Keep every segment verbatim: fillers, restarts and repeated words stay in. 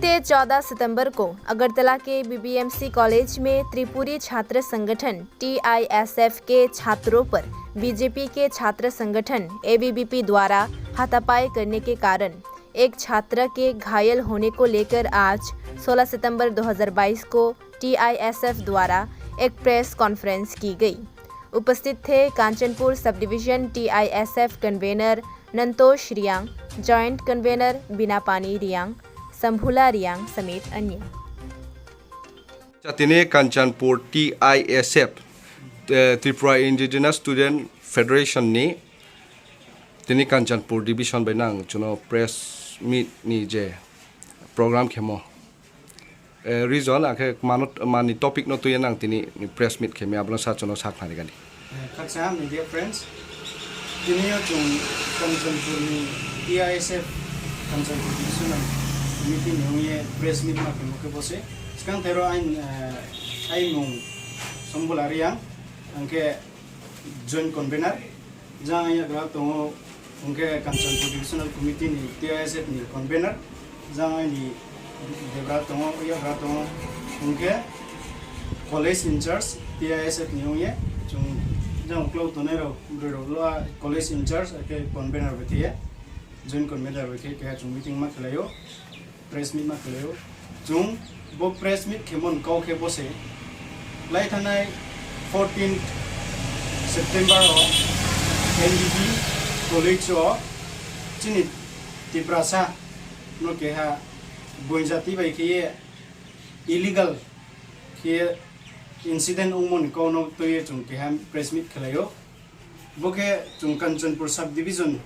बीते चौदह सितंबर को अगरतला के बीबीएमसी कॉलेज में त्रिपुरी छात्र संगठन टीआईएसएफ के छात्रों पर बीजेपी के छात्र संगठन एबीवीपी द्वारा हाथापाई करने के कारण एक छात्र के घायल होने को लेकर आज सोलह सितंबर दो हज़ार बाईस को टीआईएसएफ द्वारा एक प्रेस कॉन्फ्रेंस की गई। उपस्थित थे कांचनपुर सब डिवीजन टीआईएसएफ कन्वेनर नंतोष रियांग, जॉइंट कन्वेनर बिनापानी रियांग, संभुला रियांग समेत अन्य। Tini Kanchanpur T I S F, eh, Tripura Indigenous Student Federation ni tini Kanchanpur division bai nang chuno press meet ni je program khemo. Eh, reason, akhe mano, mani topic no tuye nang tini press meet khemi, abono sa chuno sa khnari gani. Eh, khaksa media friends, tini yo chung Kanchanpur ni T I S F, Kanchanpur Divisional Committee ni ongye press meet ma khemo khe bose. Skang tero ain, eh, ai mung Sombul Ariang, angkhe Joint Convener, jang yagra tongo, hwnkhe Kanchanpur Divisional Committee ni T I S F ni Convener, jang aini debra tongo, yagra tongo, hwnkhe College In Charge T I S F ni wngye, chung jang uklok tonai rok, bwrwi rok lo a College In Charge, ake Convener bai khe, Joint Convener bai khe, keha chung meeting ma khlaio. Press meet ma khlaio. Chung bo press meet khemon kau khe bose lai thanai fourteen September o N D B College o chini Tiprasa no keha boinjati bai khe illegal khe incident wngmoni kau no twiwi chung keha press meet khlaio. Bo khe chung Kanchanpur Sub Division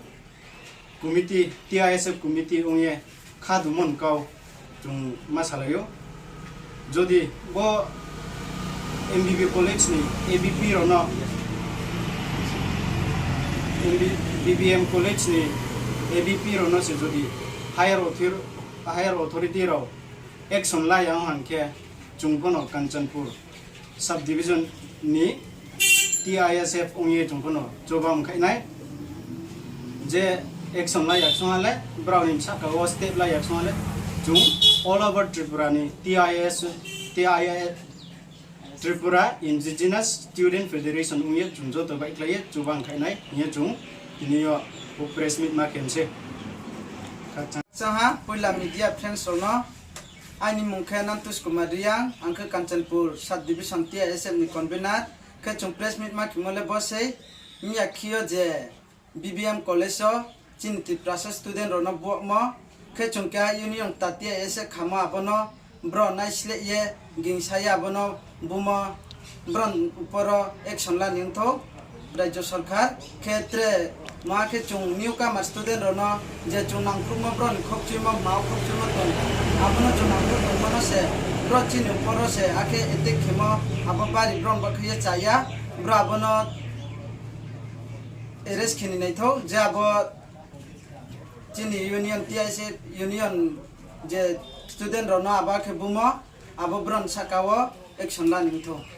Committee, T I S F Committee wngye kha dumon kau chung ma salaio. Jodi bo M B B College ni A B P rono, M B, B B M College ni A B P rono se jodi higher author-, higher authority rok action laya wng khe chung bono Kanchanpur Sub Division ni T I S F wngye chung phano chobam khainai je action lai yak songale, brao ni saka o step lai yak songale, chung all over Tripura ni T I S, T I S, Tripura Indigenous Student Federation wngye chung joto bai khlaiye chobam khainai hinye chung tini yo press meet ma khense. Saha puila media friends rokno. Aini mung khe Nantush Kumar Riyang, ang khe Kanchanpur Sub Division T I S F ni convener, khe chung press meet ma khimo le bo sei wngya khio je B B M college o chini Tiprasa student rokno buakmo, khe chung keha union ta T I S F khamo abono bro naisleh ye gingsa ye abono bumo. Bron uporo action lani wngthok Rajya Sarkar khe tre ma khe chung newcomer student rokno je chung nangkukma broni khokchuimo ma khokchuimo tong, abono chung nangkuk tongmano se bro chini uporo se akhe attack khemo abo bari bron bakhe chaya, bro abono arrest khini naithok je abo chini union T I S F union je student rokno abo khe bumo abo bron saka o action lani wngthok.